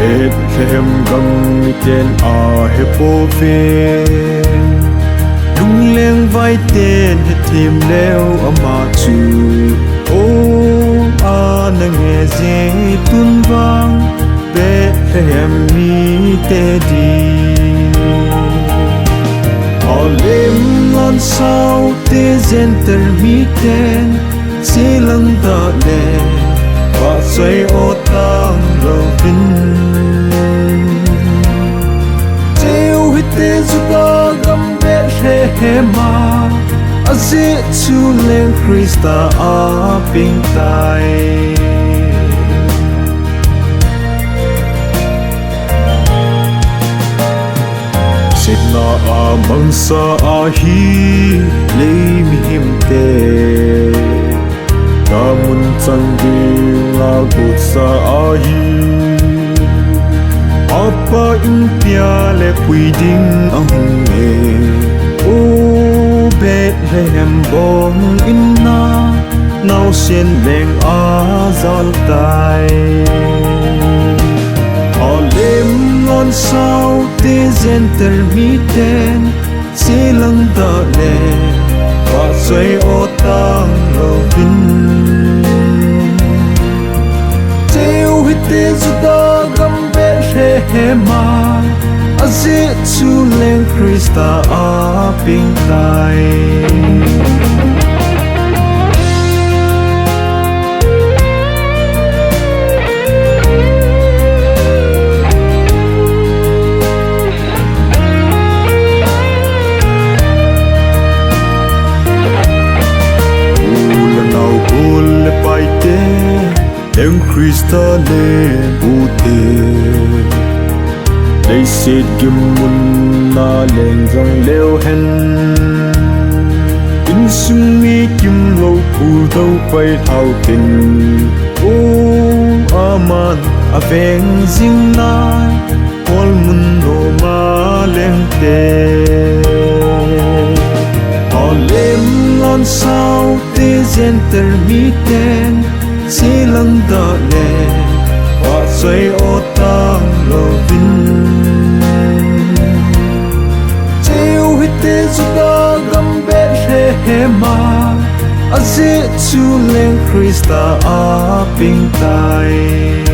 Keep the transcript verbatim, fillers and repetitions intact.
Bethlehem gam miten ahepouve, lungleng vaiten hethem leu ama chu, o, ana nge jeh tun vang Bethlehem mite din. Alem lansau te Gentile miten, selang da le, vahchoi o tang louvin. Cheu hite Juda gam Bethlehem a, ajeh chu leng Christa a pengtai. Setna a mangsa ahi lei mihemte, damun chang dinga gotsa ahi. Apa in pia le pui ding ahung e, o Bethlehem bong in na, naosen leng ajal tai. Alem lansau te Gentile miten, selang da le, vahchoi o tang louvin. Cheu hite Juda gam Bethlehem a, ajeh chu leng Christa a pengtai. U le nao, gol le paite, leng Christa le u te, leiset gimmun a leng jong leu hen, insung mi kimlou pultou pai lhau tin, o, aman aveng jing nai, kolmun noma lengte. Alem lansau te Gentile miten, selang da le, vahchoi o tang louvin. Cheu hite Juda gam Bethlehem a, ajeh chu leng Christa a pengtai.